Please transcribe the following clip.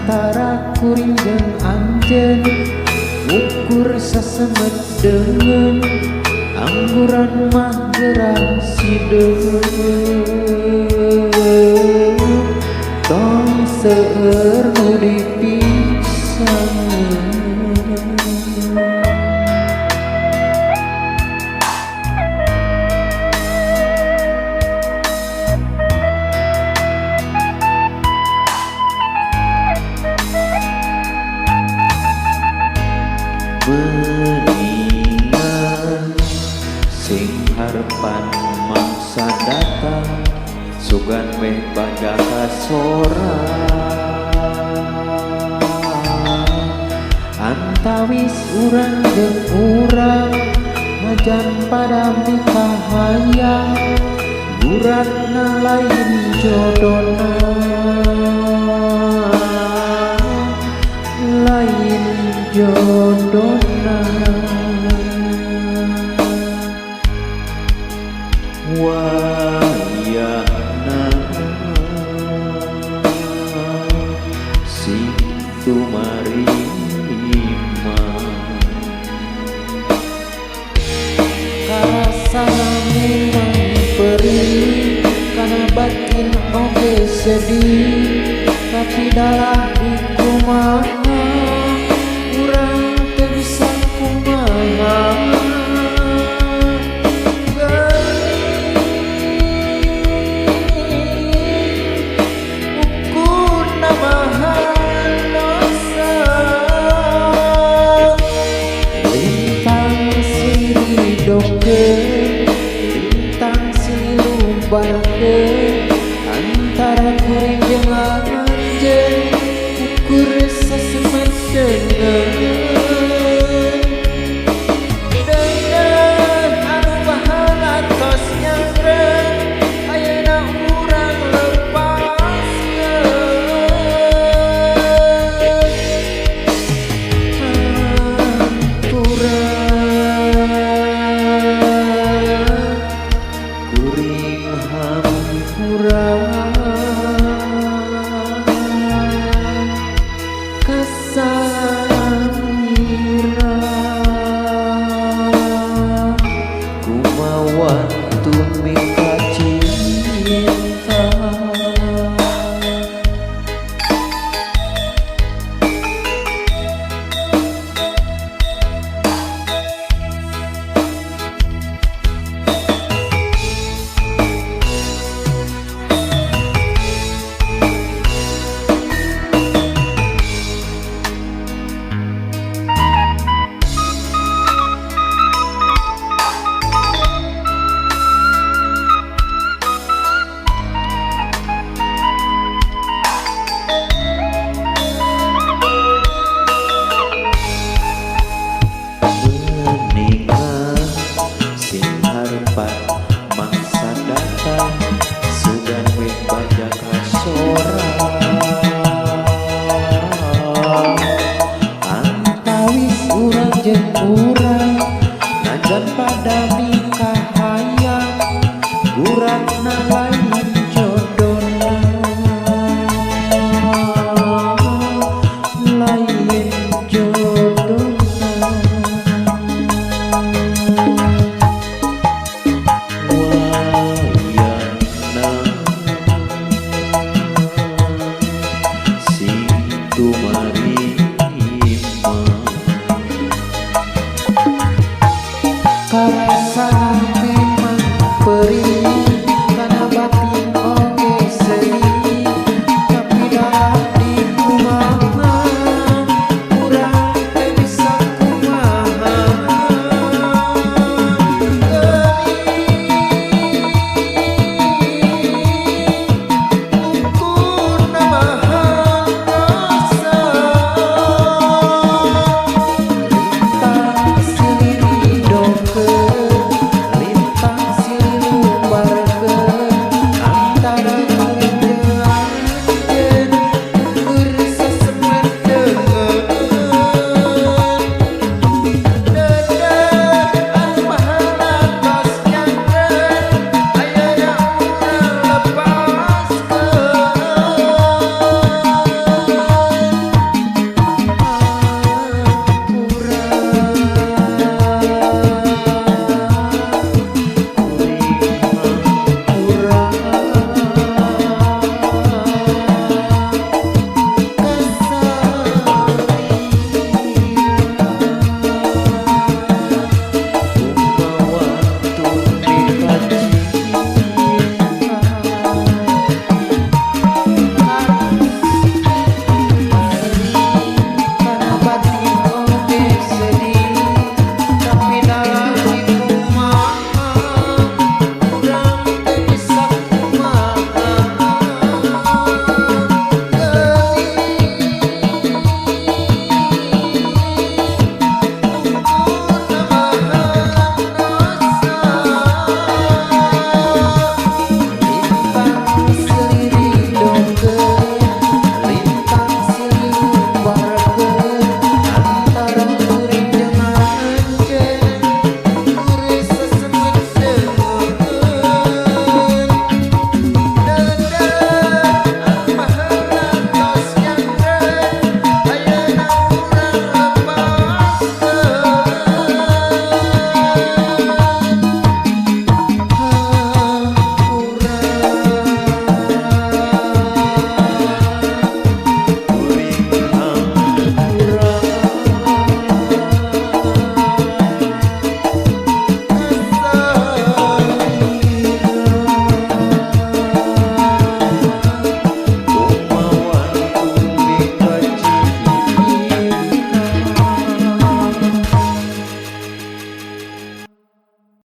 Antara kuring jeung anjeun ukur sasemet deungeun angguran mah gerang sideun tong seueur nu dipisangeun. Meningan sing harepan mangsa datang sugan meh bajaka sora antawis urang jeung urang najan pada mikahayang guratna lain jodona lain jodona wayahna sing tumarima karasa memang perih kana batin oge sedih tapi dalah dikumaha urang teu bisa kumaha. Lintang silubarkeun antara kuring jeung anjeun ukur sasemet deungeun deungeun anu baheula tos nyangreun ayeuna urang lepaskeun hampura kuring hampura kasalira kumawa tumika cinta. Mangsa datang sugan weh bajaka sora antawis urang jeung urang najan pada mikahayang guratna lain jodona lain jodona tumarima.